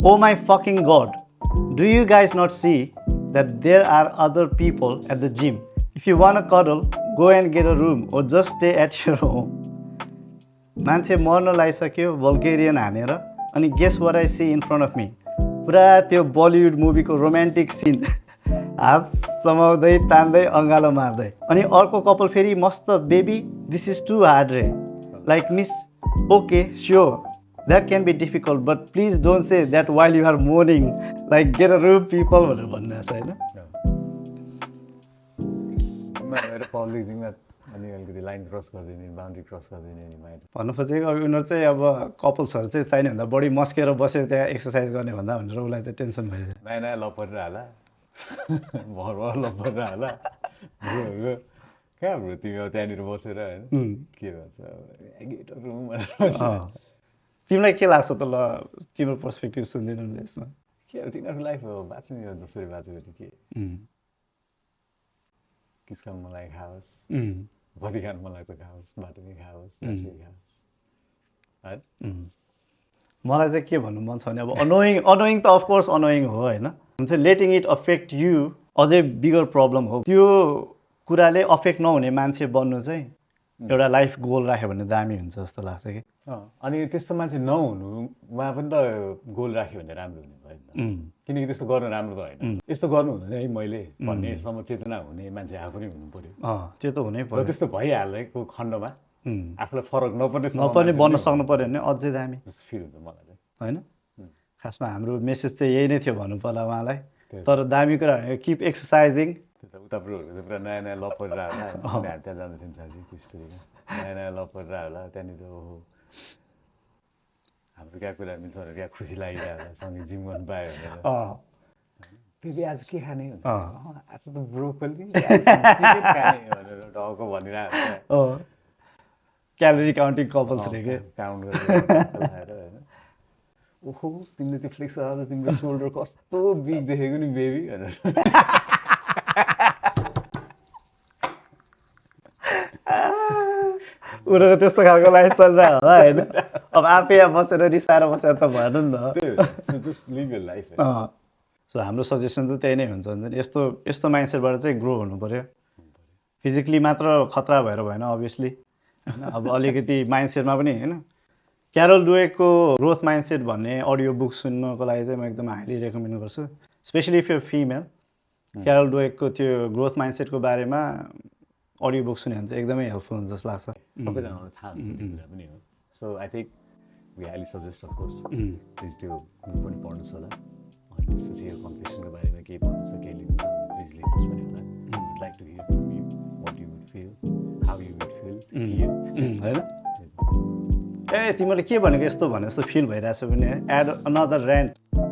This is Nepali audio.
Oh my fucking god. Do you guys not see that there are other people at the gym? If you want to cuddle, go and get a room or just stay at your home. मान्छे मर्न लागिसक्यो बल्गेरियन हानेर अनि guess what I see in front of me पुरा त्यो बलिउड मुभीको रोमान्टिक सिन हात समाउँदै तान्दै अँगालो मार्दै अनि अर्को कपाल फेरि मस्त baby this is too hard रे like miss okay sure that can be difficult but please don't say that while you are morning like get a room people भनेर भनिरहेको छ होइन पब्लिक जिममा अनि अलिकति लाइन क्रस गरिदिने बााउन्ड्री क्रस गरिदिने नि माइट भन्नु खोजेको अब उनीहरू चाहिँ अब कपल्सहरू चाहिँ चाहिने भन्दा बढी मस्केर बसेर त्यहाँ एक्सर्साइज गर्ने भन्दा भनेर उसलाई चाहिँ टेन्सन भइदियो नयाँ नयाँ लप गरेर होला भर लप गरेर होला कहाँ ब्रो तिमी अब त्यहाँनिर बसेर होइन के भन्छ तिमीलाई के लाग्छ त ल तिम्रो पर्सपेक्टिभ सुनिदिनु नि यसमा के अब तिनीहरूको लाइफ हो बाँच्ने हो जसरी बाँच्यो भने के किस खानु मन लाग्यो खाओस् कति खानु मन लाग्छ खाओस् बाटोमै खाओस् दासै खाओस् है मलाई चाहिँ के भन्नु मन छ भने अब अनोइङ त अफकोर्स अनोइङ हो होइन हुन्छ लेटिङ इट अफेक्ट यु अझै बिगर प्रब्लम हो त्यो कुराले अफेक्ट नहुने मान्छे बन्नु चाहिँ एउटा लाइफ गोल राख्यो भने दामी हुन्छ जस्तो लाग्छ कि अनि त्यस्तो मान्छे नहुनुमा पनि त गोल राख्यो भने राम्रो हुने भयो नि त किनकि त्यस्तो गर्नु राम्रो त होइन यस्तो गर्नु हुँदैन है मैले भन्ने समचेतना हुने मान्छे आफू नै हुनु पर्यो त्यो त हुनै र पर्यो त्यस्तो भइहालेको खण्डमा आफूलाई फरक नपर्ने बन्न सक्नु पर्यो भने अझै दामी जस्तो फिल हुन्छ मलाई चाहिँ होइन खासमा हाम्रो मेसेज चाहिँ यही नै थियो भन्नु पर्ला उहाँलाई तर दामी कुरा किप एक्सर्साइजिङ त्यो त उता ब्रोहरू त पुरा नयाँ नयाँ लप गरेर होला हामी त्यहाँ जाँदैछौँ साँच्ची त्यो स्टोरीमा नयाँ नयाँ लप गरेर होला त्यहाँनिर ओहो हाम्रो क्या कुरा मिल्छ भनेर क्या खुसी लागिरहेको होला सँगै जिम गर्नु पायो भनेर फेरि आज के खाने आज त ब्रोकोली चिकन खाने भनेर टाउको भनिरहेको क्यालोरी काउन्टिङ कपल्स रे के काउन्ट गरेर होइन ओहो तिमीले त्यो फ्लेक्स गर्दा तिम्रो सोल्डर कस्तो बिग देखेको नि बेबी भनेर उनीहरूको त्यस्तो खालको लाइफ चलिरहेको होला होइन अब आफै यहाँ बसेर रिसाएर बसेर त भएन नि त सो हाम्रो सजेसन चाहिँ त्यही नै हुन्छ यस्तो माइन्डसेटबाट चाहिँ ग्रो हुनु पऱ्यो फिजिकली मात्र खतरा भएर भएन अभियसली होइन अब अलिकति माइन्डसेटमा पनि होइन क्यारोल डुवेकको ग्रोथ माइन्डसेट भन्ने अडियो बुक सुन्नको लागि चाहिँ म एकदम हाइली रेकमेन्ड गर्छु especially if you female Carol डुवेकको त्यो ग्रोथ माइन्डसेटको बारेमा अडियो बुक सुन्यो भने चाहिँ एकदमै हेल्पफुल हुन्छ जस्तो लाग्छ सबैजनालाई थाहा हुन्छ पनि हो so I think we highly suggest of course please त्यो बुक पनि पढ्नुहोस् होला अनि त्यसपछि यो कम्पिटिसनको बारेमा केही भन्नु छ केही लेख्नु छ भने प्लिज लेख्नुहोस् पनि होला would like to hear from you what you would feel how you would feel होइन ए तिमीले के भनेको यस्तो भने जस्तो फिल भइरहेछ भने एड अनदर रेन्ट